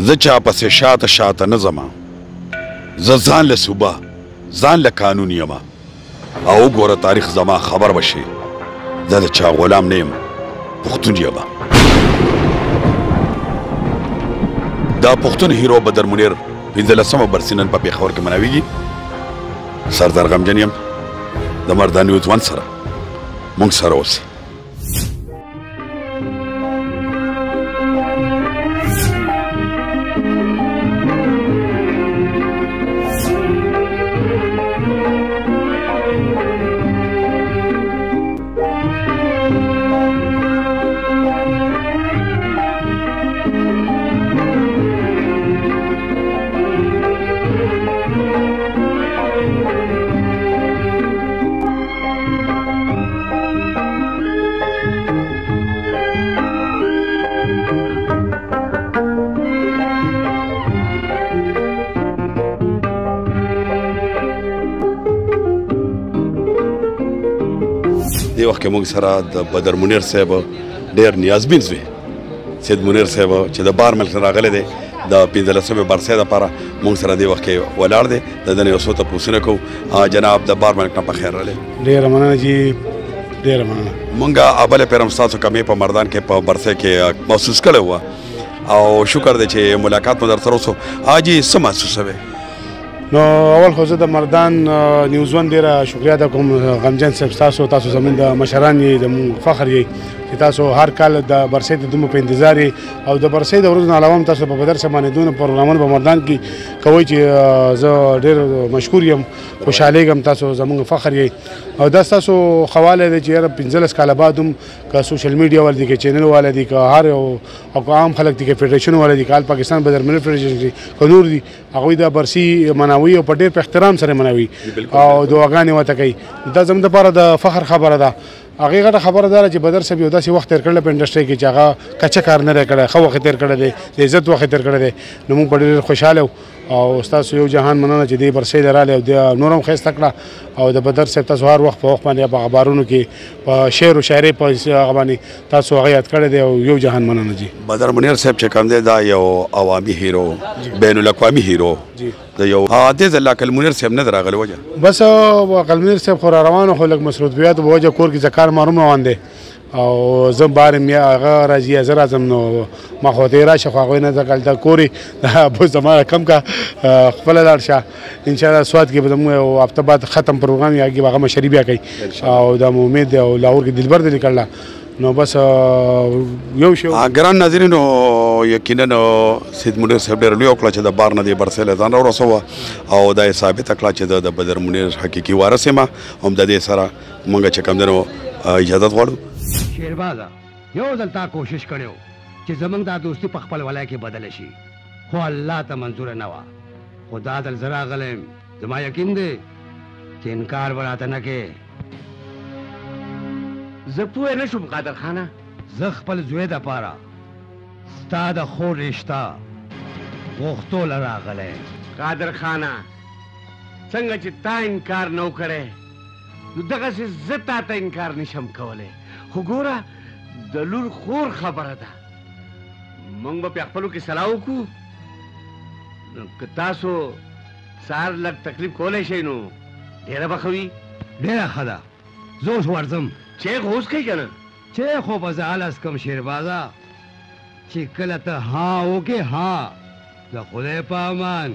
زه چا پسې شاته شاته نه ځم، زه ځان له صوبه ځان له قانون یم. او وګوره تاریخ زما خبر به شي، زه د چا غلام نه یم، پښتون یم. دا پښتون هیرو بدر منیر 15مه برسي نن په پېښور کې مناویږي. سردار غمجن یم د مردان نیوز ون سره، موږ سره اوسئ. دې وخت کې موږ سره د بدر منیر صاحب ډېر نیازبین زوی سید منیر صاحب چې د بار ملک نه راغلی دی د 15مې برسۍ دپاره موږ سره دې وخت کې ولاړ دی. د ده نه یو څو تپوسونه کوو. جناب د بار ملک نه په خیر راغلی. ډېره مننه جي، ډېره مننه. موږ اول پیرم ستاسو کمې په مردان کې په برسۍ کې محسوس کړی وه او شکر دی چې ملاقات مو در سره وسو. حاجي څه محسوسوې؟ نو اول خو زه د مردان نیوز ون ډېره شکریه ادا کوم غمجن صاحب، تاسو زموږ د مشران یې، زموږ فخر یې چې تاسو هر کال د برسۍ د دومره په انتظار یې او د برسۍ د ورځو نه علاوه هم تاسو په بدر صاحب باندې دونه پروګرامونه په مردان کې کوئ چې زه ډېر مشکور یم، خوشحالېږم. تاسو زموږ فخر یې او دا ستاسو ښه دی چې یاره 15 کاله بعد هم که سوشل میډیا والا دي، که چینل والا دي، که هر او که عام خلک دي، که فډرېشن والا دي، که آل پاکستان بدر منیر فډرېشن دي، که نور دي، هغوی دا برسي مناوي او په ډېر په احترام سره مناوي او دعاګانې ورته کوي. دا زموږ دپاره د فخر خبره ده. هغې غټه خبره دا ده چې بدر صاحب یو داسې وخت تېر کړی په انډسټرۍ کې چې هغه کچه کار نه دی کړی، ښه وخت یې تېر کړی دی، د عزت وخت یې تېر کړی دی. نو موږ په ډېر خوشحاله یو او ستاسو یو جهان مننه چې دې برسۍ له راغلی او دې نور هم ښایسته کړه. او د بدر صاحب تاسو هر وخت په وخت باندې په اخبارونو کې په شعر و شاعرۍ په هغه باندې تاسو هغه یاد کړی دی او یو جهان مننه جي. بدر منیر صاحب چې کوم دی دا یو عوامي هیرو، بین الاقوامي هیرو د یو دې ځل عقل منیر صاحب نه راغلی وجه بس عقل منیر صاحب خو را روان خو لږ مصروفیات په وجه کور کې ذکر معلوم روان دی او زه بار یم، هغه راځي زه راځم، نو ما خو ته راشه، خو هغوی نه ځکه هلته کورې بس زما کم که خپله لاړ شه. انشاءالله سوات کې به زموږ یو هفته بعد ختم پروګرام وي، هغې به هغه مشري بیا کوي او دا مو امید دی او لاهور کې دلبر دی لیکل. نو بس یو شی ګران ناظرینو، یقینا سید منیر صاحب ډېره لویه وکړه چې د بار نه دې برسۍ له ځان راورسوه او دا یې ثابته کړه چې د بدر منیر حقیقي وارث یم. هم د دې سره موږ چې کوم دی نو اجازت غواړو. شیربازه، یو ځل تا کوشش کړی چې زموږ دا دوستي په خپل ولای کې بدله شي، خو الله ته منظوره نه وه. خو دا ځل زه راغلی یم، زما یقین دی چې انکار به راته نه کوې. زه پوه نه شوم قادر خانه. زه خپل زوی دپاره ستا د خور رشته غوښتو له راغلی یم. قادر خانه، څنګه چې تا انکار نه و کړی نو دغسې زه تا ته انکار نشم کولی، خو ګوره د لور خور خبره ده، موږ به په خپلو کې سلا وکړو. که تاسو سهار لږ تکلیف کولی شئ نو ډېره به ښه وي. ډېره ښه ده، زه اوس ورځم. چای خو اوس کوي که نه؟ چای خو به زه هله څکم شیربازه چې کله ته ها وکې. ها، د خدای په امان.